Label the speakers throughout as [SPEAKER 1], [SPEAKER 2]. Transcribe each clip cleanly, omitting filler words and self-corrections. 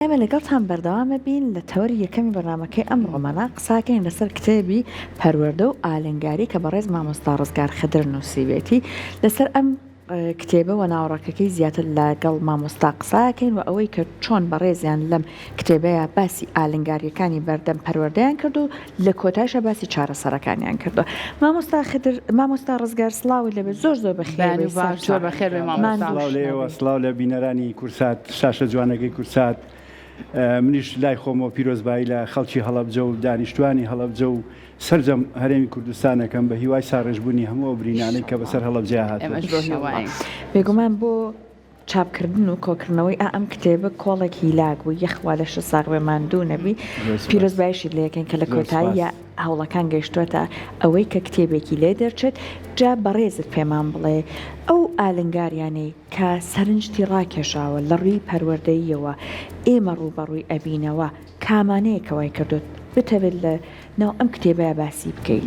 [SPEAKER 1] ئێمە لەگەڵتان بەردەوام ئەبین لە تەوەری یەکەمی بەرنامەکەی ئەمڕۆمانا قساکەین لەسەر کتێبی پەروەردە و ئالنگاری کە بەڕێز مامۆستا ڕزگار خدر نووسیوێتی لەسەر ئەم کتێبە و ناوەڕۆکەکەی زیاتر لەگەڵ مامۆستا قساکەین و ئەوەی کە چۆن بەڕێزیان لەم کتێبەیە باسی ئالنگاریەکانی بەردەم پەروەردەیان کرد و لە کۆتایشا باسی چارەسەرەکانیان کردووە. مامۆستا خدر، مامۆستا ڕزگار سڵاوت لێبێت زۆر زۆر بەخێر
[SPEAKER 2] بەیانی
[SPEAKER 1] بێی
[SPEAKER 2] باش زۆر
[SPEAKER 1] سەرچاو.
[SPEAKER 2] بەخێر بێی مامۆستا.
[SPEAKER 1] ماندووش
[SPEAKER 3] سڵاو لە ئێوە
[SPEAKER 1] نەبی.
[SPEAKER 3] سڵاو لە بینەرانی کورسات شاشە جوانەکەی کورسات منیش لای خۆمەوە پیرۆزبایی لە خەڵکی هەڵەبجە و دانیشتوانی هەڵەبجە و سەرجەم هەرێمی کوردستان ئەکەم بە هیوای ساڕێژبوونی هەموو ئەو برینانەی کە
[SPEAKER 1] ئیشەڵا.
[SPEAKER 3] بەسەر هەڵەبجەیا هاتووە.
[SPEAKER 2] ئێمەش بەو
[SPEAKER 1] ئیشەڵا.
[SPEAKER 2] هیوایەین.
[SPEAKER 1] بێگومان بۆ چاپکردن و کۆکردنەوەی ئا ئەم کتێبە کۆڵێک هیلاک بوو یەخوا لەشت ساغ بێ ماندوو نەبی
[SPEAKER 3] زۆر سوپاس.
[SPEAKER 1] پیرۆزبایشت لێ ئەکەین کە لە
[SPEAKER 3] زۆر
[SPEAKER 1] کۆتاییا
[SPEAKER 3] سوپاس.
[SPEAKER 1] هەوڵەکان گەیشتووەتە ئەوەی کە کتێبێکی لێ دەرچێت جا بەڕێزت پێمان بڵێ ئەو ئالنگاریانەی کە سەرنجتی ڕاکێشاوە لە ڕووی پەروەردەییەوە ئێمە ڕووبەڕووی ئەبینەوە کامانەیە کە وای کردووت بتەوێت لە ناو ئەم کتێبەیا باسی بکەی؟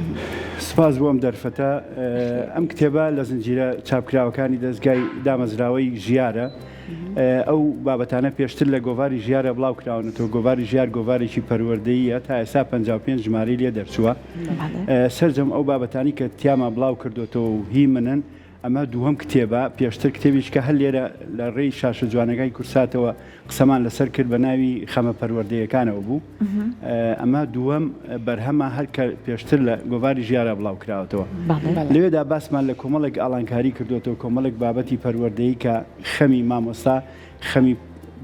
[SPEAKER 3] سپاس بۆ ئەم دەرفەتە. ئەم کتێبە لە زنجیرە چاپکراوەکانی دەزگای دامەزراوەی ژیارە. ئەو بابەتانە پێشتر لە گۆڤاری ژیارە بڵاو کراونەتەوە. گۆڤاری ژیار گۆڤارێکی پەروەردەییە، تا ئێستا 55 ژمارەی لێ دەرچووە. سەرجەم ئەو بابەتانی کە تیاما بڵاو کردۆتەوە و هی منن، ئەمە دووهەم کتێبە، پێشتر کتێبێکی کە هەر لێرە لە ڕێی شاشە جوانەکانی کورساتەوە قسەمان لەسەر کرد بە ناوی خەمە پەروەردەیەکانەوە بوو. ئەمە دووەم بەرهەمە هەر کە پێشتر لە گۆڤاری ژیارا بڵاو کراوەتەوە. لەوێدا باسمان لە کۆمەڵێک ئاڵانکاری کردووەتەوە، کۆمەڵێک بابەتی پەروەردەیی کە خەمی مامۆستا، خەمی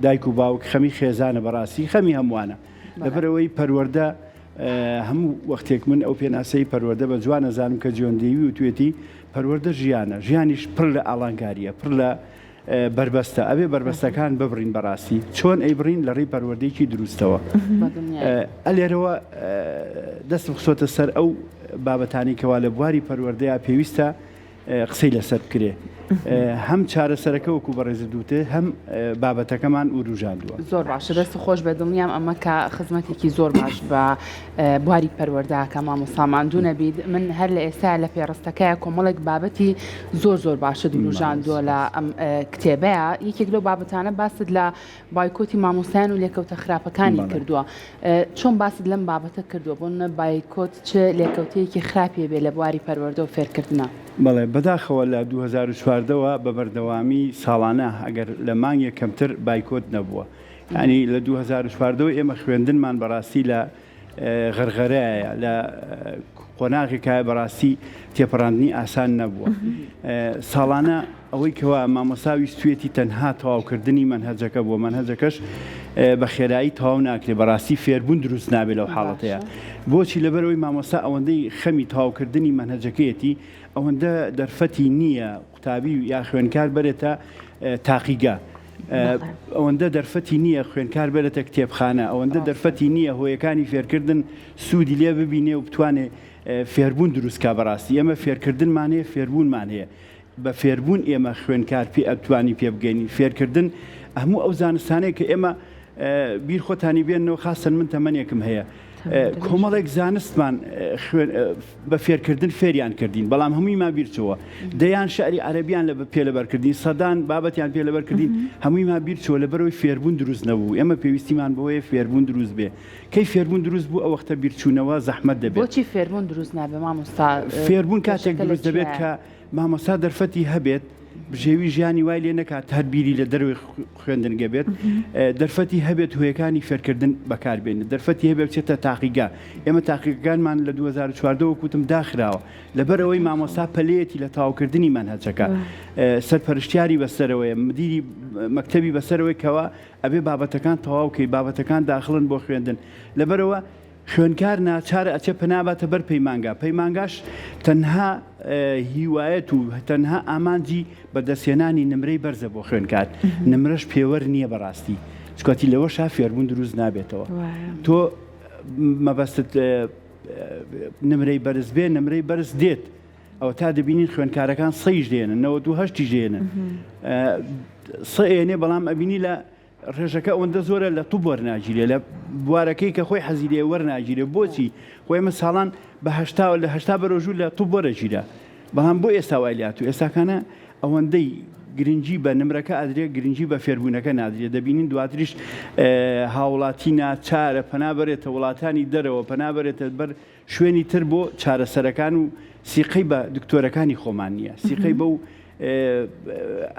[SPEAKER 3] دایک و باوک، خەمی خێزانە بەڕاستی خەمی هەمووانە. لەبەرئەوەی پەروەردە هەموو وەختێک من ئەو پێناسەی پەروەردە بە جوان ئەزانم کە جۆن دیوی وتوێتی پەروەردە ژیانە، ژیانیش پڕ لە ئاڵانگارییە، پڕ لە بەربەستە، ئەبێ بەربەستەکان ببڕین بەڕاستی، چۆن ئەیبڕین؟ لە ڕێی پەروەردەیەکی دروستەوە. ئەلێرەوە دەستم خستۆتە سەر ئەو بابەتانەی کەوا لە بواری پەروەردەیا پێویستە قسەی لەسەر بکرێ هەم چارەسەرەکە وەکو بەڕێزت وتت هەم بابەتەکەمان وروژاندووە.
[SPEAKER 2] زۆر باشە دەست خۆش بێت دڵنیام ئەمە کە خزمەتێکی زۆر باش بە بواری پەروەردە کە مامۆستا ماندوو نەبیت من هەر لە ئێستا لە پێڕستەکەیە کۆمەڵێک بابەتی زۆر زۆر باشت وروژاندووە لە ئەم کتێبەیە یەکێک لەو بابەتانە باست لە بایکۆتی مامۆستایان و لێکەوتە خراپەکانی کردووە چۆن باست لەم بابەتە کردووە بۆ نمونە بایکۆت چ لێکەوتەیەکی خراپی هەبێ لە بواری پەروەردە و فێرکردنا؟
[SPEAKER 3] بەڵێ، بەداخەوە لە 2014 وە بە بەردەوامی ساڵانە ئەگەر لە مانگێک کەمتر بایکۆت نەبووە. یانی لە 2014 وە ئێمە خوێندنمان بەڕاستی لە غەرغەرایە، لە قۆناغێکایە بەڕاستی تێپەڕاندنی ئاسان نەبووە. ساڵانە ئەوەی کەوا مامۆستا ویستویەتی تەنها تەواوکردنی مەنهەجەکە بووە، مەنهەجەکەش بە خێرایی تەواو ناکرێت، بەڕاستی فێربوون دروست نابێت لەو حاڵەتەیە. بۆچی؟ لەبەرئەوەی مامۆستا ئەوەندەی خەمی تەواوکردنی مەنهەجەکەیەتی ئەوەندە دەرفەتی نییە قوتابی یا خوێندکار بەرێتە تاقیگە، ئەوەندە دەرفەتی نییە خوێندکار بەرێتە کتێبخانە، ئەوەندە دەرفەتی نییە هۆیەکانی فێرکردن سوودی لێ ببینێ و بتوانێ فێربوون دروست کا. بەڕاستی ئێمە فێرکردنمان هەیە، فێربوونمان هەیە. بە فێربوون ئێمە خوێندکار پێ ئەتوانی پێ بگەین. فێرکردن هەموو ئەو زانستانەیە کە ئێمە بیر خۆتانی بێنەوە، خاستەن من تەمەنێکم هەیە کۆمەڵێک زانستمان بە فێرکردن فێریان کردین، بەڵام هەموویمان بیرچووە. دەیان شعری عەرەبیان لە پێ لەبەرکردین، سەدان بابەتیان پێ لەبەرکردین، هەموویمان بیرچووە لەبەرەوەی فێربوون دروست نەبوو. ئێمە پێویستیمان بەوەیە فێربوون دروست بێ. کەی فێربوون دروست بوو ئەو وەختە بیرچوونەوە زەحمەت دەبێت.
[SPEAKER 2] بۆچی فێربوون دروست نابێ مامۆستا؟
[SPEAKER 3] فێربوون کاتێک
[SPEAKER 2] کێشەکە لە
[SPEAKER 3] دروست دەبێت
[SPEAKER 2] چیایە؟
[SPEAKER 3] کە مامۆستا دەرفەتی هەبێت بژێوی ژیانی وای لێ نەکات هەر بیری لە دەرەوەی خوێندنگە بێت، دەرفەتی هەبێت هۆیەکانی فێرکردن بەکار بێنێت، دەرفەتی هەبێت بچێتە تاقیگە. ئێمە تاقیگەکانمان لە 2014 وەک وتم داخراوە لەبەر ئەوەی مامۆستا پەلەیەتی لە تەواوکردنی مەنهەجەکە، سەرپەرشتیاری بەسەرەوەیە، مدیری مەکتەبی بەسەرەوەی کەوا ئەبێ بابەتەکان تەواو کەی، بابەتەکان داخڵن بۆ خوێندن، لەبەرئەوە خوێندکار ناچارە ئەچێ پەنا باتە بەر پەیمانگا، پەیمانگاش تەنها هیوایەت و تەنها ئامانجی بەدەستهێنانی نمرەی بەرزە بۆ خوێندکار، نمرەش پێوەر نییە بەڕاستی، چونکەتی لەوەشا فێربوون دروست نابێتەوە، تۆ مەبەستت نمرەی بەرز بێ، نمرەی بەرز دێت، ئەوەتا دەبینین خوێندکارەکان سەیش دێنن 98 یش دێنن سە ئێنێ بەڵام ئەبینی لە ڕێژەکە ئەوەندە زۆرە لە توب وەرناگیرێ لە بوارەکەی کە خۆی حەزی لێ وەرناگیرێ بۆچی خۆ ئێمە ساڵان بە هەشتا لە هەشتا بەرۆژوو لە توب وەرەگیرا بەڵام بۆ ئێستا وای لاتو ئێستاکانە ئەوەندەی. گرنگی بە نمرەکە ئەدرێ گرنگی بە فێربوونەکە نادرێ دەبینین دواتریش هاوڵاتی ناچارە پەنا بەرێتە وڵاتانی دەرەوە پەنا بەرێتە بەر شوێنی تر بۆ چارەسەرەکان و سیقەی بە دکتۆرەکانی خۆمان نییە سیقەی بەو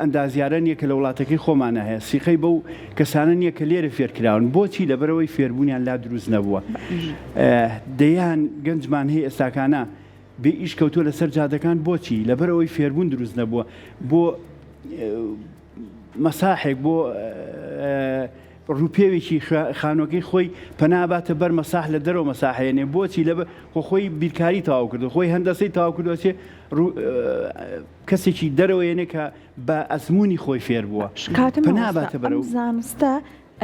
[SPEAKER 3] ئەندازیارە نییە کە لە وڵاتەکەی خۆمانە هەیە سیقەی بەو کەسانە نییە کە لێرە فێرکراون بۆچی لەبەرەوەی فێربوونیان لا دروست نەبووە دەیان گەنجمان هەیە ئێستاکانە بێ ئیش کەوتووە لەسەر جادەکان بۆچی؟ لەبەرئەوەی فێربوون دروست نەبووە بۆ مەساحێک بۆ ڕووپێوێکی خانوەکەی خۆی پەنا باتە بەر مەساح لە دەرەوە مەساحێنێ بۆچی لە خۆ خۆی بیرکاری تەواو کردو خۆی هەندەسەی تەواو کردووە چێ کەسێکی دەرەوەیەنێ کە بە ئەزمموی خۆی فێر بووە
[SPEAKER 1] کاتم پەنا باتە بەرەو زانستە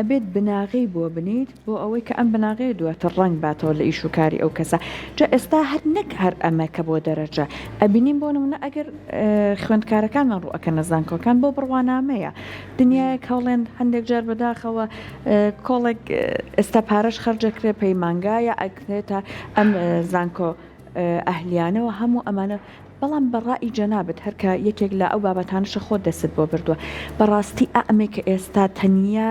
[SPEAKER 1] ئەبێت بناغەی بۆ بنێیت بۆ ئەوەی کە ئەم بناغەیە دواتر ڕەنگ باتەوە لە ئیش و کاری ئەو کەسە جا ئێستا هەر نەک هەر ئەمە کە بۆ دەرەجە ئەبینین بۆ نمونە ئەگەر خوێندکارەکانمان ڕوو ئەکەنە زانکۆکان بۆ بڕوانامەیە دنیایەک هەوڵێن هەندێک جار بەداخەوە کۆڵێک ئێستا پارەش خەرجەکرێ پەیمانگایە ئەکرێتە ئەم زانکۆ ئەهلیانەوە هەموو ئەمانە بەڵام بە ڕائی جەنابت هەر کە یەکێک لە ئەو بابەتانەشە خۆت دەستت بۆ بردووە بە ڕاستی ئا ئەمەی کە ئێستا تەنیا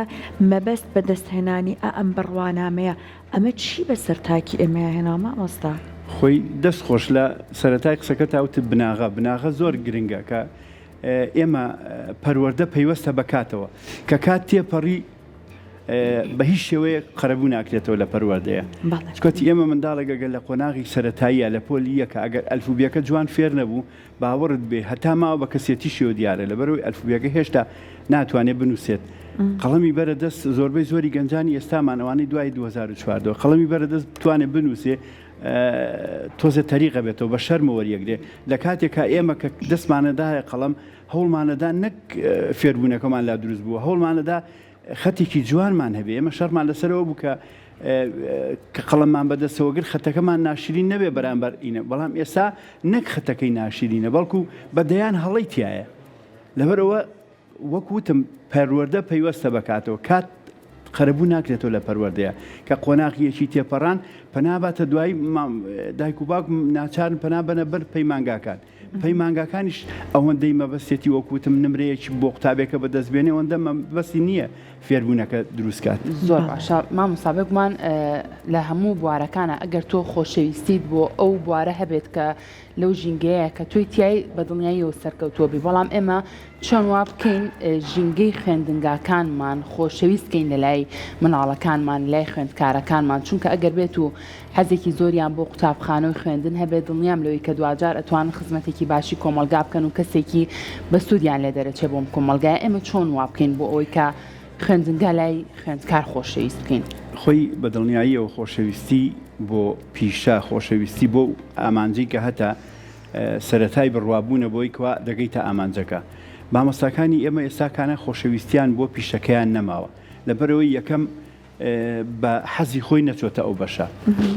[SPEAKER 1] مەبەست بە دەست هێنانی ئا ئەم بڕوانامەیە ئەمە چی بە سەر تاکی ئێمەیا هێناوە مامۆستا؟
[SPEAKER 3] خۆی دەست خۆش لە سەرەتای قسەکەتا وتت بناغە بناغە زۆر گرنگە کە ئێمە پەروەردە پەیوەستە بە کاتەوە کە کات تێپەڕی بە هیچ شێوەیەک قەرەبوو ناکرێتەوە لە پەروەردەیە چکەتی ئێمە منداڵێک ئەگەر لە قۆناغی سەتاییە لە پۆلی یەکە ئەگەر ئەلفوبیەکە جوان فێر نەبوو باوەڕت بێ هەتا ماوە بە کەسێتیشیەوە دیارە لەبەرەوەی ئەلفوبیەکە هێشتا ناتوانێت بنووسێت قەڵەمی بەرە دەست زۆربەی زۆری گەنجانی ئێستامان ئەوانەی دوای 2014 قەڵەمی بەرە دەست بتوانێت بنووسێ تۆزێ تەریقە بێتەوە بە شەرمەوە وەریەگرێ لە کاتێکا ئێمە کە دەستمانەدایە قەڵەم هەوڵمانەدا نەک فێربوونەکەمان لا دروست بووە، هەوڵمانەدا خەتێکی جوانمان هەبێ، ئێمە شەڕمان لەسەرەوە بوو کە کە قەڵەممان بەدەستەوە گرت خەتەکەمان ناشرین نەبێ بەرامبەر ئینە، بەڵام ئێستا نەک خەتەکەی ناشرینە بەڵکو بە دەیان هەڵەی تایە. لەبەرئەوە وەک وتم پەروەردە پەیوەستە بە کاتەوە، کات قەرەبوو ناکرێتەوە لە پەروەردەیە کە قۆناغی یەکی تێپەڕان پەنا باتە دوای دایک و باوک ناچارن پەنا بەنە بەر پەیمانگاکان. پەیمانگاکانیش ئەوەندەی مەبەستێتی وەک وتم نمرەیەکی بۆ قوتابێکە بەدەست بێنێ ئەوەندە مەبەستی نییە فێربوونەکە دروست کات.
[SPEAKER 2] زۆر باشە مامۆستا بێگومان لە هەموو بوارەکانە ئەگەر تۆ خۆشەویستیت بۆ ئەو بوارە هەبێت کە لەو ژینگەیە کە تۆی تای بە دڵنیاییەوە سەرکەوتووە بی بەڵام ئێمە چۆن وا بکەین ژینگەی خوێندنگاکانمان خۆشەویست کەین لە لای مناڵەکانمان لای خوێندکارەکانمان چونکە ئەگەر بێت و حەزێکی زۆریان بۆ قوتابخانە و خوێندن هەبێت، دڵنیام لەوەی کە دواجار ئەتوانن خزمەتێکی باشی کۆمەڵگا بکەن و کەسێکی بەسوودیان لێ دەرەچێ بۆم کۆمەڵگایە، ئێمە چۆن وا بکەین بۆ ئەوەی کە خوێندنگا لای خوێندکار خۆشەویست بکەین؟
[SPEAKER 3] خۆی بە دڵنیاییەوە خۆشەویستی بۆ پیشە، خۆشەویستی بۆ ئامانجەی کە هەتە سەرەتای بڕوابوونە بۆی کوا دەگەیتە ئامانجەکە. مامۆستاکانی ئێمە ئێستاکانە خۆشەویستیان بۆ پیشەکەیان نەماوە، لەبەرئەوەی یەکەم بە حەزی خۆی نەچۆتە ئەو بەشە.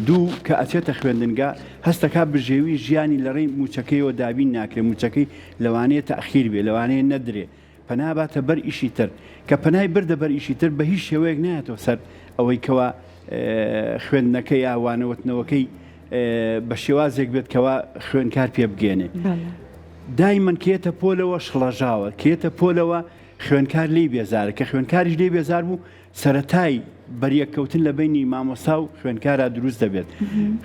[SPEAKER 3] دوو، کە ئەچێتە خوێندنگا هەستەکا بژێوی ژیانی لە ڕێی مووچەکەیەوە دابین ناکرێ، مووچەکەی لەوانەیە تەئخیر بێ، لەوانەیە نەدرێ، پەنا باتە بەر ئیشی تر. کە پەنای بردە بەر ئیشی تر بە هیچ شێوەیەک نایەتەوە سەر ئەوەی کەوا خوێندنەکەی یا وانەوتنەوەکەی بە شێوازێک بێت کەوا خوێندکار پێ بگەێنێ. دایمەن کێتە پۆلەوە شڵەژاوە، کێتە پۆلەوە خوێندکار لێی بێزارە، کە خوێندکاریش لێی بێزار بوو سەرەتای بەریەککەوتن لە بەینی مامۆستا و خوێندکارا دروست دەبێت.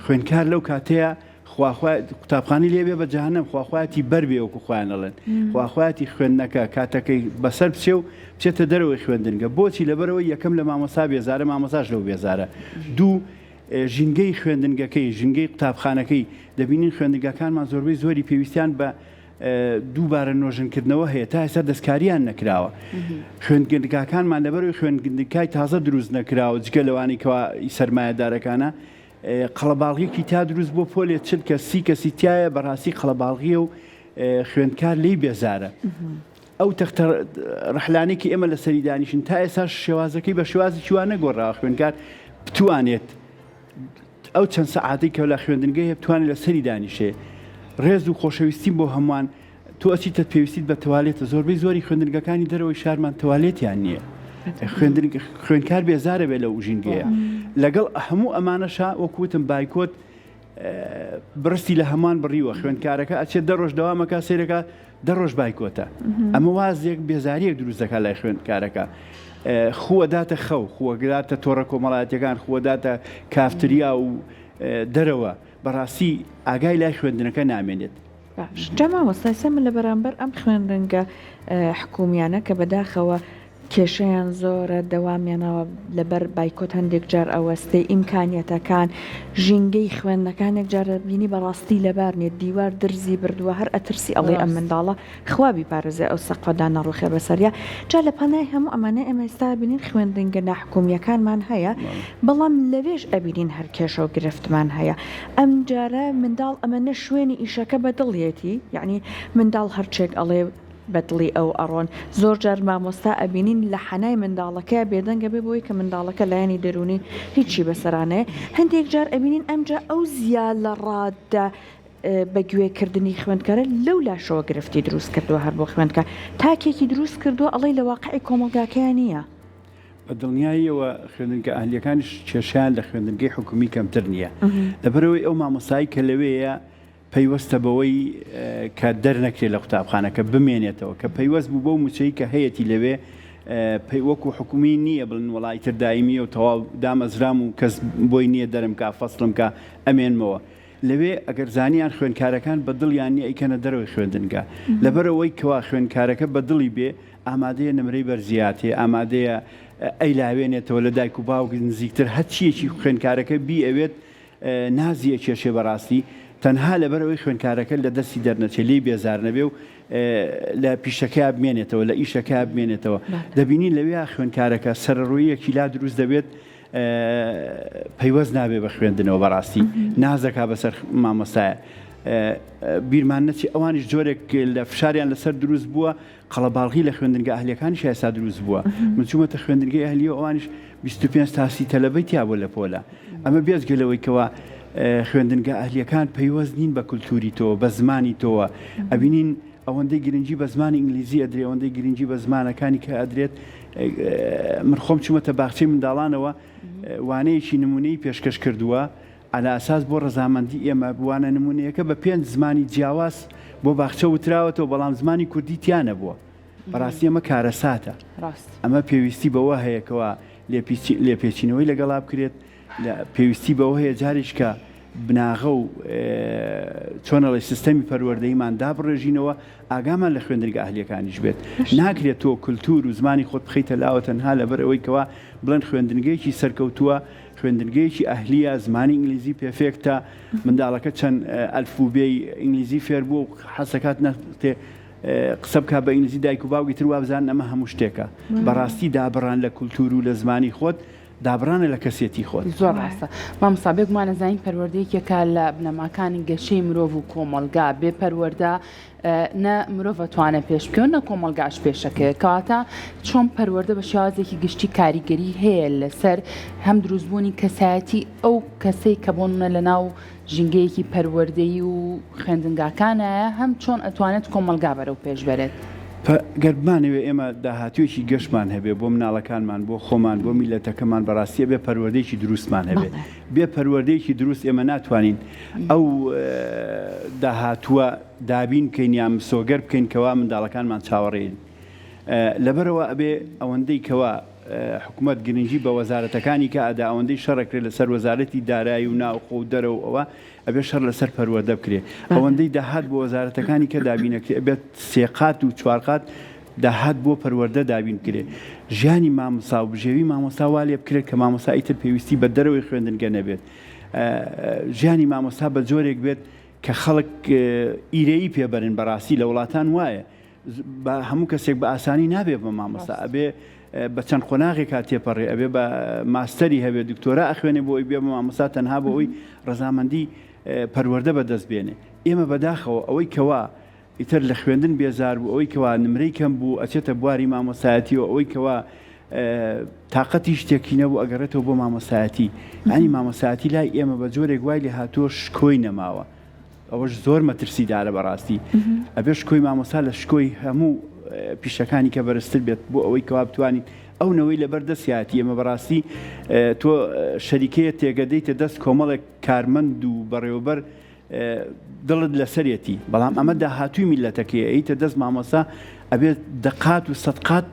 [SPEAKER 3] خوێندکار لەو کاتەیە خواخوا قوتابخانەی لێ بێ بە جەهەنەم خواخوایەتی بەر بێ وەکو خۆیان ئەڵێن خواخوایەتی خوێندنەکە کاتەکەی بەسەر بچێ و بچێتە دەرەوەی خوێندنگە بۆچی لەبەرەوەی یەکەم لە مامۆستا بێزارە مامۆساش لەو بێزارە دوو ژینگەی خوێندنگەکەی ژینگەی قوتابخانەکەی دەبینین خوێندنگاکانمان زۆربەی زۆری پێویستیان بە دووبارە نۆژەنکردنەوە هەیە تا ئێستا دەستکاریان نەکراوە خوێندگەکانمان لەبەرەوەی خوێندنگای تازە دروست نەکراوە جگە لەوانەی کەوا سەرمایەدارەکانە قەڵەباڵغیەکی تا دروست بۆ پۆلێ چل کە سی کەسی تایە بەڕاستی قەڵەباڵغیە و خوێندکار لی بێزارە ئەو تەختە ڕەحلانێکی ئێمە لەسەری دانیشن تا ئێستا شێوازەکەی بە شێوازی وان نەگۆڕاوە خوێندکار بتوانێت ئەو چەند سەعاتەی کە لە خوێندنگە هەیە بتوانێت لەسەری دانیشێ. ڕێز و خۆشەویستیم بۆ هەمووان. تۆ ئەچیتە پێویستیت بە تەوالێتە. زۆربەی زۆری خوێندنگەکانی دەرەوەی شارمان تەوالێتیان نییە. خوێندن خوێندکار بێزارە بێ لەو ژینگەیە. لەگەڵ هەموو ئەمانەشا وەکو وتم بایکۆت. بڕستی لە هەمان بڕیوە خوێندکارەکە ئەچێت دە ڕۆژ دەوامەکە سێرەکە دە ڕۆژ بایکۆتە ئەمە وازێک بێزاریەک دروست دەکات لای خوێندکارەکە خووە داتە خەو خووەگراتە تۆڕە کۆمەڵایەتەکان خووە داتە کافتریا و دەرەوە بەڕاستی ئاگای لای خوێندنەکە نامێنێت.
[SPEAKER 1] باش جا مامۆستا ئێستا من لە بەرامبەر ئەم خوێندنگە حکومیانە کە بەداخەوە کێشەیان زۆرە دەوامیانەوە لەبەر بایکۆت هەندێک جار ئەوەستێ ئیمکانیەتەکان ژینگەی خوێندنەکان یەک جار بینی بەڕاستی لەبار نیە دیوار درزی بردووە هەر ئەترسی ئەڵێ ئەم منداڵە خوا بیپارێزێ ئەو سەقفە دانەڕوخێ بەسەریا جا لە پەنای هەموو ئەمانە ئێمە ئێستا بینین خوێندنگە ناحکومیەکانمان هەیە بەڵام لەوێش ئەبینین هەر کێشە و گرفتمان هەیە ئەم جارە منداڵ ئەمە نە شوێنی ئیشەکە بە دڵیەتی یەعنی منداڵ هەرچێک ئەڵێ بە دڵی ئەو ئەڕۆن زۆر جار مامۆستا ئەبینین لە حەنای منداڵەکەیا بێدەنگە بێ بۆی کە منداڵەکە لایەنی دەروونی هیچی بەسەرانەیە هەندێک جار ئەبینین ئەمجا ئەو زیا لە ڕادە بە گوێ کردنی خوێندکارە لەو لاشەوە گرفتی دروست کردووە هەر بۆ خوێندکار تاکێکی دروست کردووە ئەڵێی لە واقعی کۆمەڵگاکەیا نییە.
[SPEAKER 3] بە دڵنیاییەوە خوێندنگە ئەهلیەکانیش کێشەیان لە خوێندنگەی حکومی کەمتر نییە لەبەرئەوەی ئەو مامۆستای کە لەوێیە پەیوەستە بەوەی کە دەرنەکرێت لە قوتابخانە کە بمێنێتەوە کە پەیوەست بوو بەو موچەی کە هەیەتی لەوێ وەکو حکومی نییە بڵن وەڵا ئیتر دایمیە و تەواو دامەزرام و کەس بۆی نییە دەرم کا فەسڵم کا ئەمێنمەوە لەوێ ئەگەر زانیان خوێندکارەکان بە دڵیان نییە ئەیکەنە دەرەوەی خوێندنگە لەبەرئەوەی کەوا خوێندکارەکە بە دڵی بێ ئامادەیە نمرەی بەرزیاتێ ئامادەیە ئەیلاوێنێتەوە لە دایک و باوک نزیکتر هەرچیەکی خوێندکارەکە بیەوێت نازی ئەکێشێ بەڕاستی تەنها لەبەر ئەوەی خوێندکارەکە لە دەستی دەرنەچێ لێی بێزار نەبێ و لە پیشەکەیا بمێنێتەوە لە ئیشەکەیا بمێنێتەوە دەبینین لەویا خوێندکارەکە سەرەڕۆییەکی لا دروست دەبێت پەیوەست نابێ بە خوێندنەوە بەڕاستی نازەکا بەسەر مامۆستایە بیرمان نەچی ئەوانیش جۆرێک لە فشاریان لەسەر دروست بووە قەڵەباڵغی لە خوێندنگە ئەهلیەکانیش ئێستا دروست بووە من چوومەتە خوێندنگەی ئەهلی و ئەوانیش 25 تا 30 تەلەبەی تیا بووە لە پۆلە ئەمە بێجگە لەوەی کەوا خوێندنگە ئەهلیەکان پەیوەست نین بە کولتوری تۆوە بە زمانی تۆوە ئەبینین ئەوەندەی گرنگی بە زمانی ئینگلیزی ئەدرێ ئەوەندەی گرنگی بە زمانەکانی کە ئەدرێت من خۆم چوومەتە باخچەی منداڵانەوە وانەیەکی نمونەی پێشکەش کردووە عەلا ئەساس بۆ ڕەزامەندی ئێمە وانە نمونەیەکە بە پێنج زمانی جیاواز بۆ باخچە وتراوەتەوە بەڵام زمانی کوردی تیا نەبووە بەڕاستی ئەمە کارەساتە ئەمە پێویستی بەوە هەیە کەوا لێپێچینەوەی لەگەڵا بکرێت پێویستی بەوە هەیە جاریشکە بناغە و چۆنەڵی سیستەمی پەروەردەیمان دابڕێژینەوە ئاگامان لە خوێندنگە ئەهلیەکانیش بێت ناکرێت تۆ کللتور و زمانی خۆت بخیتە لاوە تەنها لەبەر ئەوەی کەوا بڵێن خوێندنگەیەکی سەرکەوتووە خوێندنگەیەکی ئەهلیە زمانی ئینگلیزی perfect ە منداڵەکە چەند ئەلفوبێی ئینگلیزی فێر بووە و حەزەکات نەختێ قسە بکات بە ئینگلیزی دایک و باوکی تر وابزانن ئەمە هەموو شتێکە بەڕاستی دابڕان لە کولتوور و لە زمانی خۆت دابڕانە لە کەسێتی خۆت.
[SPEAKER 2] زۆر ڕاستە مامۆستا بێگومان ئەزانین پەروەردە یەکێکە لە بنەماکانی گەشەی مرۆڤ و کۆمەڵگا بێ پەروەردە نە مرۆڤ ئەتوانێت پێش بکەوێت نە کۆمەڵگاش پێشەکەوێت کەواتە چۆن پەروەردە بە شێوازێکی گشتی کاریگەری هەیە لەسەر هەم دروستبوونی کەسایەتی ئەو کەسەی کە بۆ نمونە لەناو ژینگەیەکی پەروەردەیی و خوێندنگاکانایە هەم چۆن ئەتوانێت کۆمەڵگا بەرەو پێش بەرێت.
[SPEAKER 3] گەر بمانەوێ ئێمە داهاتوویەکی گەشمان هەبێ بۆ مناڵەکانمان بۆ خۆمان بۆ میللەتەکەمان بەڕاستی ئەبێ پەروەردەیەکی دروستمان هەبێ بێ پەروەردەیەکی دروست ئێمە ناتوانین ئەو داهاتووە دابین بکەین یان مسۆگەر بکەین کەوا منداڵەکانمان چاوەڕێین لەبەرئەوە ئەبێ ئەوەندەی کەوا حکومەت گرنگی بە وەزارەتەکانی کە ئەدا ئەوەندەی شەڕەکرێت لەسەر وەزارەتی دارایی و ناوخۆ و دەرەوە ئەوە ئەبێ شەڕ لەسەر پەروەردە بکرێ ئەوەندەی داهات بۆ وەزارەتەکانی کە دابینەکرێ ئەبێت سێقات و چوارقات داهات بۆ پەروەردە دابین بکرێ ژیانی مامۆستا و بژێوی مامۆستا وا لێ بکرێت کە مامۆستا ئیتر پێویستی بە دەرەوەی خوێندنگە نەبێت ژیانی مامۆستا بە جۆرێک بێت کە خەڵک ئیرەیی پێ بەرن بەڕاستی لە وڵاتان وایە بە هەموو کەسێک بە ئاسانی نابێ بە مامۆستا ئەبێ بە چەند قۆناغێکا تێپەڕێ ئەبێ بە ماستەری هەبێ دکتۆرا ئەخوێنێ بۆ ئەوی بێ بە مامۆستا تەنها بۆ ئەوی ڕەزامەندی پەروەردە بەدەست بێنێ ئێمە بەداخەوە ئەوەی کەوا ئیتر لە خوێندن بێزار بوو ئەوەی کەوا نمرەی کەم بوو ئەچێتە بواری مامۆستایەتیەوە ئەوەی کەوا تاقەتی شتێکی نەبوو ئەگەڕێتەوە بۆ مامۆستایەتی یانی مامۆستایەتی لای ئێمە بە جۆرێک وای لێ هاتووە شکۆی نەماوە ئەوەش زۆر مەترسیدارە بەڕاستی ئەبێ شکۆی مامۆستا لە شکۆی هەموو پیشەکانی کە بەرزتر بێت بۆ ئەوەی کەوا بتوانین. ئەو نەوەی لەبەر دەستیایەتی ئێمە بەڕاستی تۆ شەریکەیە تێگەدەیتە دەست کۆمەڵێک کارمەند و بەڕێوەبەر دڵت لەسەرێتی بەڵام ئەمە داهاتووی میلەتەکەی ئەیتە دەست مامۆستا ئەبێت دەقات و سەدقات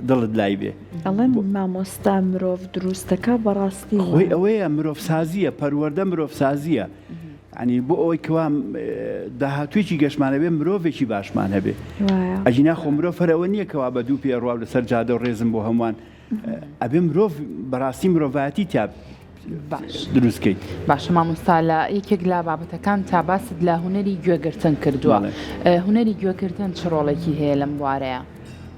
[SPEAKER 3] دڵت لای بێ.
[SPEAKER 1] ئەڵێن مامۆستا مرۆڤ دروستەکە بەڕاستی
[SPEAKER 3] خۆی ئەوەیە مرۆڤ سازیە پەروەردە مرۆڤ سازیە ینی بۆ ئەوەی کەوا داهاتوویەکی گەشمان هەبێ مرۆڤێکی باشمان هەبێ ئەگینا خۆ مرۆڤ هەر ئەوە نییە کەوا بە دوو پێ ڕوا لەسەر جادە و ڕێزم بۆ هەمووان ئەبێ مرۆڤ بەڕاستی مرۆڤایەتی تیا
[SPEAKER 2] باش
[SPEAKER 3] دروست کەیت.
[SPEAKER 2] باشە مامۆستا لە یەکێک لە بابەتەکان تا باست لە هونەری گوێگرتن کردووە هونەری گوێگرتن چ ڕۆڵێکی هەیە لەم بوارەیە؟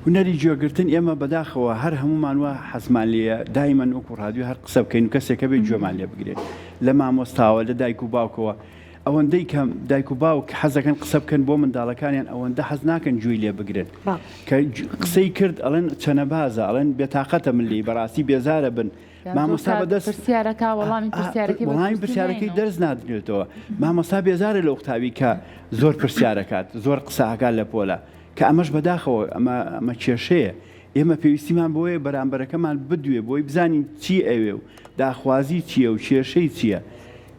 [SPEAKER 3] هونەری گوێگرتن ئێمە بەداخەوە هەر هەموومان وا حەزمان لێیە دایمەن وەکو ڕادیۆ هەر قسە بکەین و کەسێک هەبێ گوێمان لێ بگرێت لە مامۆستاوە لە دایک و باوکەوە ئەوەندەی کە دایک و باوک حەزەکەن قسە بکەن بۆ منداڵەکانیان ئەوەندە حەز ناکەن گوێی لێ بگرن کە قسەی کرد ئەڵێن چەنەبازە ئەڵێن بێتاقەتە من لێی بەڕاستی بێزارە بن مامۆستا بەدەست
[SPEAKER 2] پرسیارەکە وەڵامی پرسیارەکەی
[SPEAKER 3] وەڵامی پرسیارەکەی دەرس نادرێتەوە مامۆستا بێزارە لە قوتابی کە زۆر پرسیارەکات زۆر قسەکات لە پۆلە کە ئەمەش بەداخەوە ئەمە ئەمە کێشەیە ئێمە پێویستیمان بۆیە بەرامبەرەکەمان بدوێ بۆی بزانین چی ئەوێ و داخوازی چییە و کێشەی چییە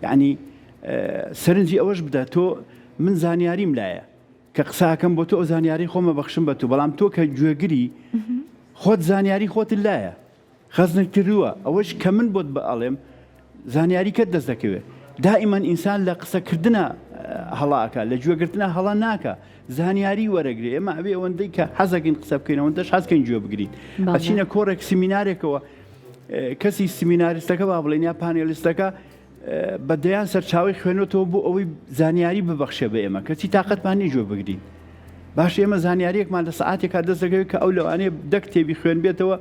[SPEAKER 3] یعنی سەرنجی ئەوەش بدە تۆ من زانیاریم لایە کە قساکەم بۆ تۆ ئەو زانیاری خۆمە بەخشم بە تۆ بەڵام تۆ کە گوێگری خۆت زانیاری خۆتت لایە خەزنت کردووە ئەوەش کە من بۆت بئەڵێم زانیاری کەت دەست دەکەوێت دائیمەن ئینسان لە قسەکردنا هەڵا ئەکا لە گوێگرتنا هەڵا ناکا زانیاری وەرەگرێ ئێمە ئەبێ ئەوەندەی کە حەزەکەین قسە بکەین ئەوەندەش حەزکەین گوێ بگرین ئەچینە کۆڕێک سیمینارێکەوە کەسی سیمیناریستەکە با بڵێن یا پانێلیستەکە بە دەیان سەرچاوەی خوێنۆتەوە بۆ ئەوەی زانیاری ببەخشێ بە ئێمە کەچی تاقەتمان نیە گوێ بگرین باش ئێمە زانیاریەکمان لە سەعاتێکا دەست دەکەوێت کە ئەو لەوانەیە دە کتێبی خوێن بێتەوە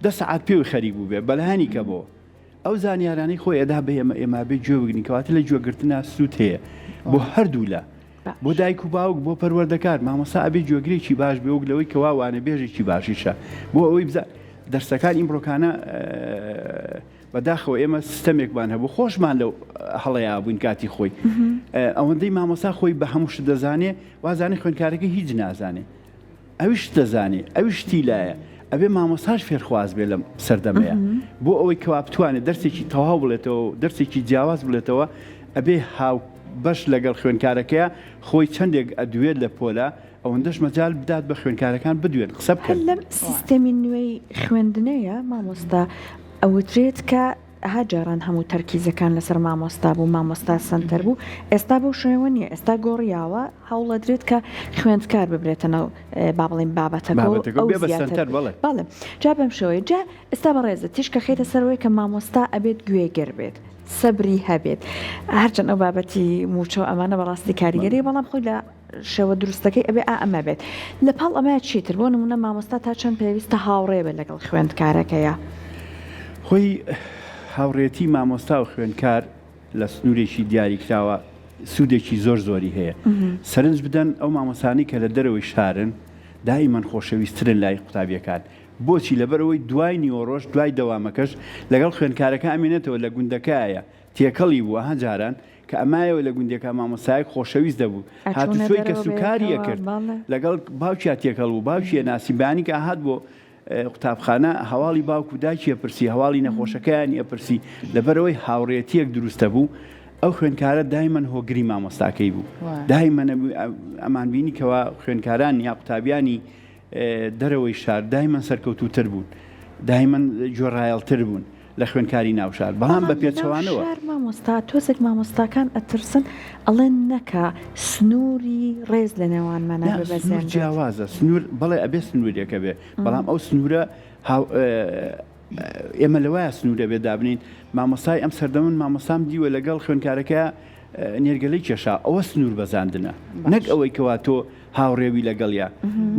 [SPEAKER 3] دە سەعات پێوی خەریک بوو بێ بەلایانی کە بۆ ئەو زانیارانەی خۆی ئەدا بە ئێمە ئێمە بێ گوێ بگرین کەواتە لە گوێگرتنا سوود هەیە بۆ هەردوو لا بۆ دایک و باوک بۆ پەروەردەکار مامۆستا ئەبێ گوێگرێکی باش بێ وەک لەوەی کەوا وانەبێژێکی باشیشە بۆ ئەوەی بزان دەرسەکان ئیمڕۆکانە بەداخەوە ئێمە سیستەمێکمان هەبوو خۆشمان لەو هەڵەیا بووین کاتی خۆی ئەوەندەی مامۆستا خۆی بە هەموو شت دەزانێ وازانێ خوێندکارەکە هیچ نازانێ ئەویش دەزانێ ئەویش شتی لایە ئەبێ مامۆستاش فێرخواز بێ لەم سەردەمەیە بۆ ئەوەی کەوا بتوانێت دەرسێکی تەواو بڵێتەوە و دەرسێکی جیاواز بڵێتەوە ئەبێ هاو بەش لەگەڵ خوێندکارەکەیە خۆی چەندێک ئەدوێت لە پۆلە ئەوەندەش مەجال بدات بە خوێندکارەکان بدوێن قسە
[SPEAKER 1] بکەن. هەر لەم سیستەمی نوێی خوێندنەیە مامۆستا ئەوترێت کە ها جاران هەموو تەرکیزەکان لەسەر مامۆستا بوو مامۆستا سەنتەر بوو ئێستا بەو شێوە نییە ئێستا گۆڕیاوە هەوڵەدرێت کە خوێندکار ببرێتە ناو با بڵێین بابەتەکە و
[SPEAKER 3] بابەتەکە
[SPEAKER 1] ئەو
[SPEAKER 3] بێ بە
[SPEAKER 1] زیاتر
[SPEAKER 3] سەنتەر بەڵێ.
[SPEAKER 1] بەڵێ جا بەم شێوەیە جا ئێستا بەڕێزت تیشک ئەخەیتە سەر ئەوەی کە مامۆستا ئەبێت گوێگر بێت سەبری هەبێت هەرچەند ئەو بابەتی مووچە و ئەمانە بەڕاستی کاریگەریە بەڵام خۆی لە شێوە دروستەکەی ئەبێ ئا ئەمە بێت. لە پاڵ ئەمە چیتر؟ بۆ نموونە مامۆستا تا چەند پێویستە هاوڕێ بێت لەگەڵ خوێندکارەکەیا؟
[SPEAKER 3] خۆی هاوڕێتی مامۆستا و خوێندکار لە سنوورێکی دیاریکراوە سوودێکی زۆر زۆری هەیە. سەرنج بدەن ئەو مامۆستانەی کە لە دەرەوەی شارن دائیمەن خۆشەویستترن لای قوتابییەکان. بۆچی؟ لەبەرئەوەی دوای نیوەڕۆش دوای دەوامەکەش لەگەڵ خوێندکارەکە ئەمێنێتەوە لە گوندەکەیە تێکەڵی بوو ئەها جاران کە ئەمایەوە لە گوندێکا مامۆستایەک خۆشەویست دەبوو
[SPEAKER 1] ئەچوونە
[SPEAKER 3] هاتوچۆی
[SPEAKER 1] دەرەوە
[SPEAKER 3] کەسوکاری
[SPEAKER 1] بەیەکەوە
[SPEAKER 3] ئەکرد
[SPEAKER 1] بەڵێ.
[SPEAKER 3] لەگەڵ باوکیا تێکەڵ بوو باوکی ئەناسی بەیانی کە ئەهات بۆ قوتابخانە هەواڵی باوک و دایکی ئەپرسی هەواڵی نەخۆشەکەیانی ئەپرسی لەبەرئەوەی هاوڕێتیەک دروست دەبوو ئەو خوێندکارە دایمەن هۆگری مامۆستاکەی بوو دایمەن ئەمانبینی کەوا خوێندکاران یا قوتابیانی دەرەوەی شار دایمەن سەرکەوتووتر بوون، دایمەن گوێڕایەڵتر بوون لە خوێندکاری ناو شار، بەڵام بە
[SPEAKER 1] بەڵام لەناو
[SPEAKER 3] پێچەوانەوە.
[SPEAKER 1] شار مامۆستا تۆزێک مامۆستاکان ئەترسن ئەڵێن نەکا سنووری ڕێز لە نێوانمانا
[SPEAKER 3] نا سنوور
[SPEAKER 1] ببەزێنرێت.
[SPEAKER 3] جیاوازە، سنوور بەڵێ ئەبێ سنوورێک هەبێ، بەڵام ئەو سنوورە هاو ئێمە لەوایە سنوور ئەبێ دابنێین، مامۆستای ئەم سەردەمە من مامۆستام دیوە لەگەڵ خوێندکارەکەیا نێرگەلەی کێشا، ئەوە سنوور بەزاندنە نەک ئەوەی کەوا تۆ هاوڕێوی لەگەڵیا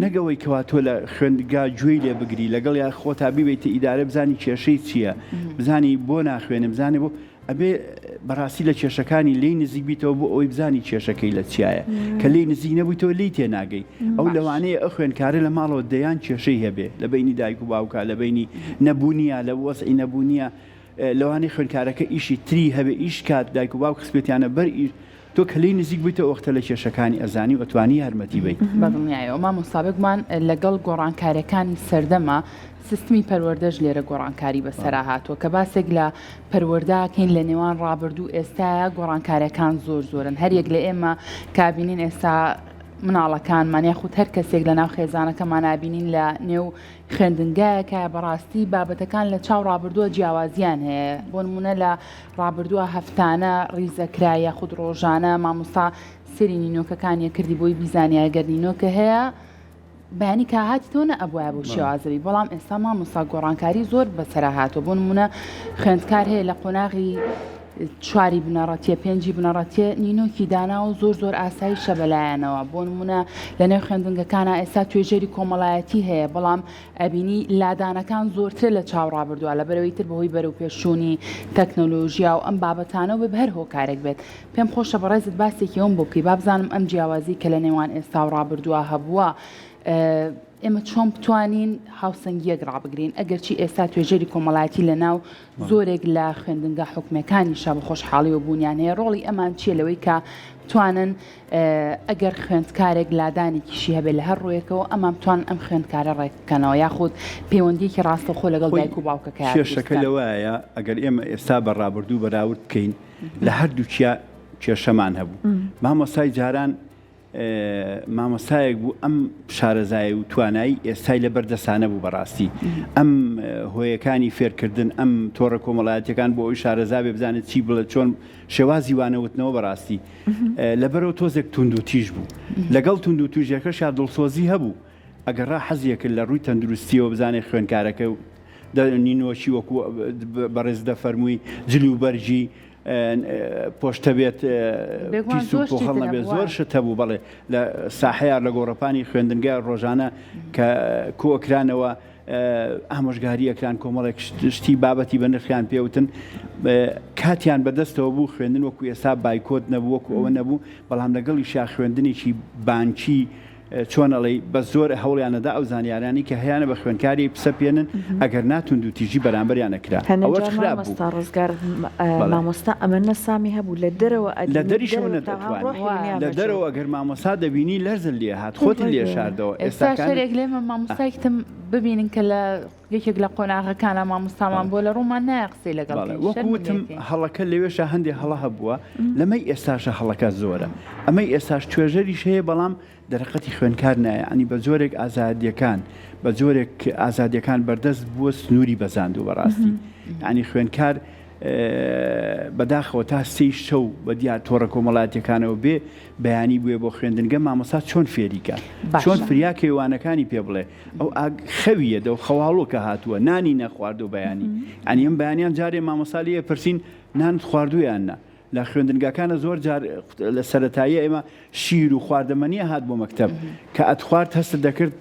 [SPEAKER 3] نەک ئەوەی کەوا تۆ لە خوێندگا گوێی لێ بگری لەگەڵیا خۆتا بیبەیتە ئیدارە بزانی کێشەی چییە بزانی بۆ ناخوێنێ بزانێ بۆ ئەبێ بەڕاستی لە کێشەکانی لێی نزیک بیتەوە بۆ ئەوەی بزانی کێشەکەی لە چیایە کە لێی نزیک نەبوویتەوە لێی تێناگەی ئەو لەوانەیە ئەو خوێندکارە لە ماڵەوە دەیان کێشەی هەبێ لە بەینی دایک و باوکا لە بەینی نەبوونیە لە وەزعی نەبوونیە لەوانەیە خوێندکارەکە ئیشی تری هەبێ ئیش کات دایک و باوک خستبێتیانە بەر ئیش. تۆ کە لێی نزیک بوویتەوە ئەوەختە لە کێشەکانی ئەزانی و ئەتوانی یارمەتی بەی.
[SPEAKER 2] بەدڵنیایەوە مامۆستا بێگومان لەگەڵ گۆڕانکاریەکانی سەردەما سیستمی پەروەردەش لێرە گۆڕانکاری بەسەرا هاتووە کە باسێک لە پەروەردە کەین لە نێوان ڕابردوو ئێستایا گۆڕانکاریەکان زۆر زۆرن هەریەک لە ئێمە کابینین ئێستا مناڵەکانمان یاخود هەر کەسێک لە ناو خێزانەکەمان نبینین لە نێو خوێندنگایەکە بەڕاستی بابەتەکان لە چاو ڕابردووە جیاوازیان هەیە بۆ نمونە لە ڕابردووە هەفتانە ڕیزەکرا یاخود ڕۆژانە مامۆستا سری نینۆکەکانیە کردی بۆی بیزانیا گەر نینۆکە هەیە بەیانی کە هاتیتەوە نە ئەبوایە بەو شێوازە بی بەڵام ئێستا مامۆستا گۆڕانکاری زۆر بەسەرا هاتووە بۆ نمونە خوێندکار هەیە لە قۆناغی چواری بنەڕەتیە پێنجی بنەڕەتیە نینۆکی دانا و زۆر زۆر ئاسایشە بەلایەنەوە بۆ نمونە لە نێو خوێندنگەکانە ئێستا توێژەری کۆمەڵایەتی هەیە بەڵام ئەبینی لادانەکان زۆرترە لە چاو ڕابردووە لەبەرەوەی تر بەهۆی بەرەو پێشچوونی تەکنۆلۆژیا و ئەم بابەتانەوە بێ هەر هۆکارێک بێت پێم خۆشە بەڕێزت باسێکی ئەوم بۆ بکەی با بزانم ئەم جیاوازی کە لە نێوان ئێستا و ڕابردووە هەبووە ئێمە چۆن بتوانین هاوسەنگیەک ڕابگرین ئەگەرچی ئێستا توێژەری کۆمەڵایەتی لە ناو زۆرێک لە خوێندنگا حکومەکانیشا بە خۆشحاڵیەوە بوونیان هەیە ڕۆڵی ئەمان چییە لەوەی کە بتوانن ئەگەر خوێندکارێک لادانێکیشی هەبێت لە هەر ڕوویەکەوە ئەمان بتوانن ئەم خوێندکارە ڕێک بکەنەوە یاخود پەیوەندیەکی ڕاستەوخۆ لەگەڵ دایک و باوکەکەیا دروست
[SPEAKER 3] کێشەکە
[SPEAKER 2] بکەن.
[SPEAKER 3] لەوەیە ئەگەر ئێمە ئێستا بە ڕابردوو بەراورد بکەین لە هەردووکیا کێشەمان هەبوو مامۆستای جاران مامۆستایەک بوو ئەم شارەزایی و توانایی ئێستای لە بەردەسا نەبوو بەڕاستی ئەم هۆیەکانی فێرکردن ئەم تۆڕە کۆمەڵایەتەکان بۆ ئەوی شارەزا بێ بزانێت چی بڵێ چۆن شێوازی وانەوتنەوە بەڕاستی لەبەرەوە تۆزێک توندوتیژ بوو لەگەڵ توندوتیژەکەشا دڵسۆزی هەبوو ئەگەر ڕا حەزیەکرد لە ڕووی تەندروستیەوە بزانێت خوێندکارەکە نینۆکی وەکو بەڕێز دەفەرمووی جل و بەرگی پۆشتە بێت پیس و پۆخەڵ نەبێت زۆر شت هەبوو بەڵێ لە ساحەیە لە گۆڕەپانی خوێندنگە ڕۆژانە کە کۆکرانەوە ئامۆژگاری ئەکران کۆمەڵێک شتی بابەتی بە نرخیان پێوتن کاتیان بەدەستەوە بوو خوێندن وەکو ئێستا بایکۆت نەبوو وەکو ئەوە نەبوو بەڵام لەگەڵیشیا خوێندنێکی بانکی چۆن ئەڵێی بەس زۆر هەوڵیان ئەدا ئەو زانیارانەی کە هەیانە بە خوێندکاری بسەپێنن ئەگەر نا توندوتیژی بەرامبەریان ئەکرا
[SPEAKER 1] هەنێ
[SPEAKER 3] ئەوەش
[SPEAKER 1] جار
[SPEAKER 3] خراپ بوو
[SPEAKER 1] مامۆستا ڕزگار
[SPEAKER 3] بەڵێ.
[SPEAKER 1] مامۆستا ئەمە نە سامی هەبوو لە دەرەوە
[SPEAKER 3] لە
[SPEAKER 1] ئەدینی
[SPEAKER 3] دەریشەوە
[SPEAKER 1] دەرەوە تاوان
[SPEAKER 3] نەتئەتوانی
[SPEAKER 1] ڕۆحی ونیا
[SPEAKER 3] لە
[SPEAKER 1] بەجێ
[SPEAKER 3] دەرەوە ئەگەر مامۆستا دەبینی لەرزت لێ هات خۆتت لێ شاردەوە
[SPEAKER 2] ئێستا
[SPEAKER 3] ئێستاکان
[SPEAKER 2] شەرێک لێمە مامۆستایکتم ببینن کە لە یەکێک لە قۆناغەکانا مامۆستامان بۆ لە ڕوومان نایە قسەی لەگەڵ
[SPEAKER 3] بەڵێ
[SPEAKER 2] بکەین
[SPEAKER 3] وەکو
[SPEAKER 2] شەرمم
[SPEAKER 3] وتم
[SPEAKER 2] لێ ئەکەین.
[SPEAKER 3] هەڵەکە لەوێشا هەندێ هەڵە هەبووە لەمەی ئێستاشە هەڵەکە زۆرە ئەمەی ئێستاش توێژەریش هەیە بەڵام دەرەقەتی خوێندکار نایە یانی بە جۆرێک ئازادیەکان بە جۆرێک ئازادیەکان بەردەست بووە سنووری بەزاندووە بەڕاستی یانی خوێندکار بەداخەوە تا سێی شەو بە دیار تۆڕە کۆمەڵاتیەکانەوە بێ بەیانی بوێ بۆ خوێندنگە مامۆستا چۆن فێریکە چۆن فریا کەیوانەکانی پێ بڵێ ئەو ئاگ خەویە دەو خەواڵۆ کە هاتووە نانی نەخواردو بەیانی ئەنی ئەم بەیانیان جارێ مامۆستا لێ پرسین نانت خواردوویان نا لە خوێندنگاکانە زۆر جار لە سەرەتاییە ئێمە شیر و خواردەمەنی ئەهات بۆ مەکتەب کە ئەتخوارد هەستت دەکرد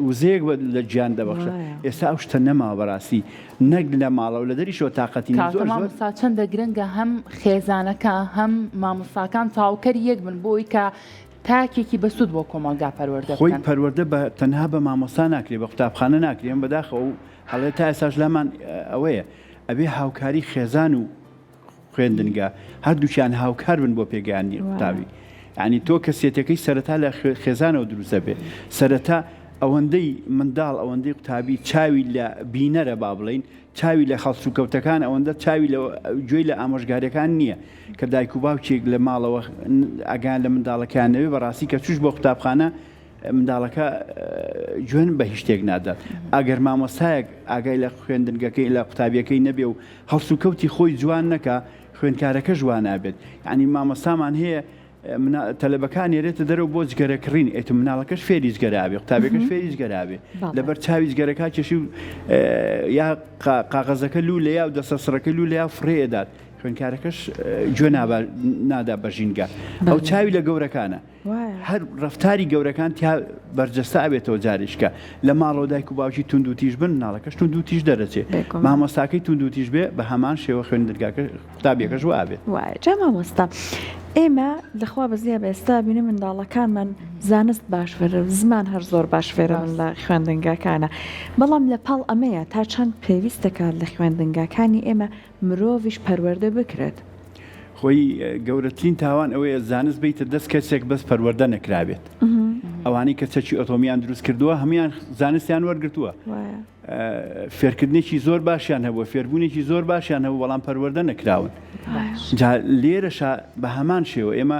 [SPEAKER 3] وزەیەک بە لە گیان دەبەخشە ئێستا ئەو شتە نەماوە بەڕاستی نەک لە ماڵەوە لە دەریشەوە تاقەتی نیە
[SPEAKER 2] کاکە
[SPEAKER 3] زۆر زۆر
[SPEAKER 2] مامۆستا چەندە گرنگە هەم خێزانەکە هەم مامۆستاکان تەواوکەری یەک بن بۆ ئەوی کە تاکێکی بەسوود بۆ کۆمەڵگا پەروەردە
[SPEAKER 3] خۆی
[SPEAKER 2] بکەن.
[SPEAKER 3] پەروەردە بە تەنها بە مامۆستا ناکرێ بە قوتابخانە ناکرێ ئەم بەداخەوە ئەو هەڵەیە تا ئێستاش لامان ئەوەیە ئەبێ هاوکاری خێزان و خوێندنگە هەردووکیان هاوکار بن بۆ پێگەیاندنی قوتابی یعنی تۆ کەسێتەکەی سەرەتا لە خێزانەوە دروست دەبێ سەرەتا ئەوەندەی منداڵ ئەوەندەی قوتابی چاوی لە بینەرە با بڵین چاوی لە خەڵسوکەوتەکان ئەوەندە چاوی لە گوێی لە ئامۆژگاریەکان نییە کە دایک و باوکێک لە ماڵەوە ئەگان لە منداڵەکان نەوێ بەڕاستی کە چوش بۆ قوتابخانە منداڵەکە جوێن بە هیچ شتێک نادات ئەگەر مامۆستایەک ئاگای لە خوێندنگەکەی لە قوتابیەکەی نەبێ و هەڵسوکەوتی خۆی جوان نەکا خوێندکارەکەش وا نابێت یعنی مامۆستامان هەیە تەلەبەکان نێرێتە دەرەوە بۆ جگەرە کڕین ئێت مناڵەکەش فێری جگەرە ئەبێ قوتابیەکەش فێری جگەرە ئەبێ لەبەر چاوی جگەرەکە کێشی و یا قاغەزەکە لوو لە یا و دەسە سڕەکە لوو لە یا فڕێ ئەدات خوێندکارەکەش گوێ نادا بە ژینگە ئەو چاوی لە گەورەکانە هەر ڕەفتاری گەورەکان تیا بەرجەستە ئەبێتەوە جاریشکە لە ماڵەوە دایک و باوکی توندوتیژ بن مناڵەکەش توندوتیژ دەرەچێ مامۆستاکەی توندوتیژ بێ بە هەمان شێوە خوێندنگاکە قوتابیەکەش وابێت.
[SPEAKER 1] وایە جا مامۆستا ئێمە لەخوا بەزیە بە ئێستا بینی منداڵەکانمان زانست باش فێرن زمان هەر زۆر باش فێرن لە خوێندنگاکانە بەڵام لە پاڵ ئەمەیە تا چەند پێویست دەکات لە خوێندنگاکانی ئێمە مرۆڤیش پەروەردە بکرێت.
[SPEAKER 3] خۆی گەورەترین تاوان ئەوەیە زانست بیتە دەست کەسێک بەس پەروەردە نەکرابێت. ئەوانەی کە چەکی ئۆتۆمیان دروست کردووە هەموان زانستیان وەرگتووە. فێرکردنێکی زۆر باشیان هەبووە، فێربوونێکی زۆر باشیان هەبوو بەڵام پەروەردە نەکراون. جا لێرەشا بە هەمان شێوە ئێمە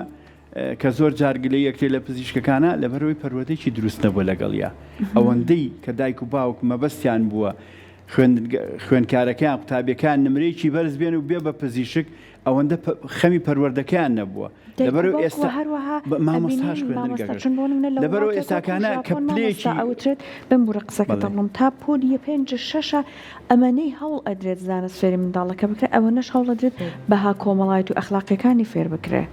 [SPEAKER 3] کە زۆر جار گلەیی ئەکرێ لە پزیشکەکانە لەبەرئەوەی پەروەردەیەکی دروست نەبووە لەگەڵیا ئەوەندەی کە دایک و باوک مەبەستیان بووە خوێندکارەکەیان قوتابیەکان نمرەیەکی بەرز بێن و بێ بە پزیشک ئەوەندە خەمی پەروەردەکەیان نەبووە لەبەرئەوەی ئێستا مامۆستاش خوێندنگەکەش لەبەرئەوەی ئێستاکانە کە پلەیەکی
[SPEAKER 1] ئەوترێت بمبورە قسەکەت ئەبڕم تا پۆلی پێنج شەشە ئەمەنەی هەوڵ ئەدرێت زانست فێری منداڵەکە بکرێت ئەوەنەش هەوڵ ئەدرێت بەها کۆمەڵایەتی و ئەخلاقیەکانی فێر بکرێ.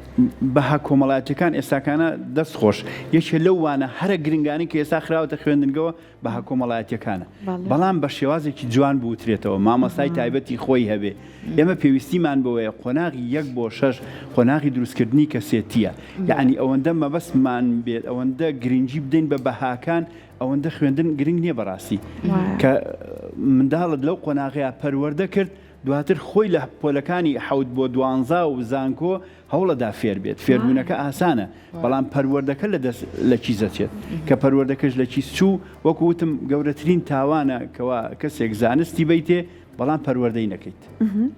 [SPEAKER 3] بەها کۆمەڵایەتیەکان ئێستاکانە دەست خۆش یەکێ لەو وانە هەرە گرنگانەی کە ئێستا خراوەتە خوێندنگەوە بەها کۆمەڵایەتیەکانە بەڵام بە شێوازێکی جوان بوترێتەوە مامۆستای تایبەتی خۆی هەبێ ئێمە پێویستیمان بەوەیە قۆناغی یەک بۆ شەش قۆناغی دروستکردنی کەسێتیە یەعنی ئەوەندە مەبەستمان بێت ئەوەندە گرنگی بدەین بە بەهاکان ئەوەندە خوێندن گرنگ نییە بەڕاستی کە منداڵت لەو قۆناغەیە پەروەردە کرد دواتر خۆی لە پۆلەکانی حەوت بۆ دوانزا و زانکۆ هەوڵەدا فێر بێت فێربوونەکە ئاسانە بەڵام پەروەردەکە لە دەست لە کیس دەچێت کە پەروەردەکەش لە کیس چوو وەکو وتم گەورەترین تاوانە کەوا کەسێک زانستی بیتێ بەڵام پەروەردەی نەکەیت.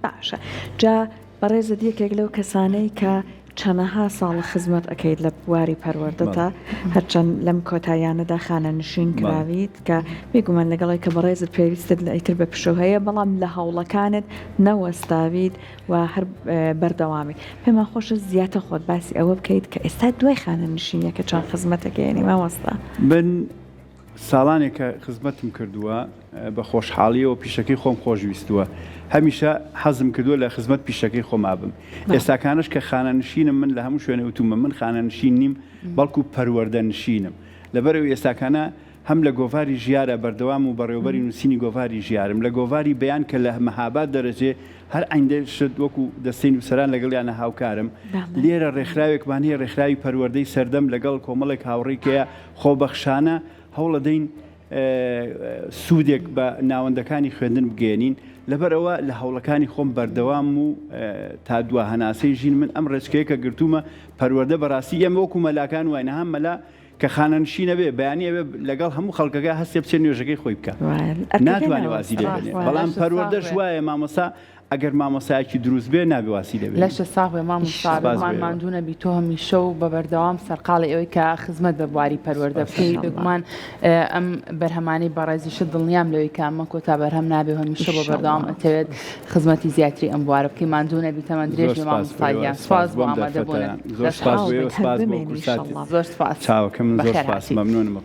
[SPEAKER 1] باشە جا بەڕێزت یەکێک لەو کەسانەی کە چەنەها ساڵە خزمەت ئەکەیت لە بواری پەروەردەتا هەرچەند لەم کۆتاییانەدا خانەنشین کراویت کە بێگومان لەگەڵی کە بەڕێزت پێویستت لە ئیتر بە پشوو هەیە بەڵام لە هەوڵەکانت نەوەستاویت و هەر بەردەوامی پێمان خۆشە زیاتر خۆت باسی ئەوە بکەیت کە ئێستا دوای خانەنشینیەکە چۆن خزمەتەکەیەنی مامۆستا.
[SPEAKER 3] من ساڵانێکە خزمەتم کردووە، بە خۆشحاڵییەوە پیشەکەی خۆم خۆش ویستووە. هەمیشە حەزم کردووە لە خزمەت پیشەکەی خۆما بم. ئێستاکانەش کە خانەنشینم من لە هەموو شوێنێ وتوومە من خانەنشین نیم بەڵکو پەروەردەنشینم. لەبەرئەوەی ئێستاکانە هەم لە گۆڤاری ژیارا بەردەوام و بەڕێوەبەری نووسینی گۆڤاری ژیارم، لە گۆڤاری بەیان کە لە مەهاباد دەرەچێ هەر عەیندە شت وەکو دەستەی نووسەران لەگەڵیانە هاوکارم. لێرە ڕێکخراوێکمان هەیە ڕێکخراوی پەروەردەی سەردەم لەگەڵ کۆمەڵێک هاوڕێی کەیە خۆبەخشانە هەوڵەدەین سوودێک بە ناوەندەکانی خوێندن بگەیەنین، لەبەرئەوە لە هەوڵەکانی خۆم بەردەوامم و تا دوا هەناسەی ژین من ئەم ڕێچکەیە کە گرتوومە پەروەردە بەڕاستی ئێمە وەکو مەلاکان واین ها مەلا کە خانەنشین ئەبێ بەیانی ئەبێ لەگەڵ هەموو خەڵکەکە هەستێ بچێ نوێژەکەی خۆی بکا ناتوانێ وازی لێ بێنێ بەڵام پەروەردەش وایە مامۆستا ئەگەر مامۆستایەکی دروست بێ نابێ واسی لێ بێنی.
[SPEAKER 2] لەشت ساغ بێ مامۆستا
[SPEAKER 3] سپاس
[SPEAKER 2] بێگومان
[SPEAKER 3] بۆ ئێوە.
[SPEAKER 2] ماندوو نەبی تۆ هەمیشە و بە بەردەوام سەرقاڵی ئەوەی کە خزمەت بە بواری پەروەردە بکەی بێگومان ئەم بەرهەمانەی بەڕێزیشت دڵنیام لەوەی کە ئەمە کۆتا بەرهەم نابێ و هەمیشە بۆ بەردەوام
[SPEAKER 1] ئیشەڵا.
[SPEAKER 2] ئەتەوێت خزمەتی زیاتری ئەم بوارە بکەی ماندوو نەبی تەمەن درێژ
[SPEAKER 3] زۆر
[SPEAKER 2] بێ
[SPEAKER 3] سپاس بۆ
[SPEAKER 2] مامۆستا
[SPEAKER 3] ئێوە
[SPEAKER 2] گیان
[SPEAKER 3] سپاس
[SPEAKER 2] سپاس
[SPEAKER 3] بۆ
[SPEAKER 2] بۆ
[SPEAKER 3] ئەم
[SPEAKER 2] ئامادەبوونت
[SPEAKER 3] دەرفەتە زۆر
[SPEAKER 2] دەست
[SPEAKER 3] سپاس
[SPEAKER 2] خۆش
[SPEAKER 3] بۆ
[SPEAKER 1] بێت
[SPEAKER 3] ئێوە
[SPEAKER 1] هەر
[SPEAKER 3] سپاس بۆ
[SPEAKER 1] بمێنی
[SPEAKER 3] کورساتی
[SPEAKER 1] ئیشەڵا.
[SPEAKER 2] زۆر سپاس
[SPEAKER 3] چاوەکەم زۆر
[SPEAKER 2] بەخێر
[SPEAKER 3] سپاس
[SPEAKER 2] هاتی.
[SPEAKER 3] مەمنونم.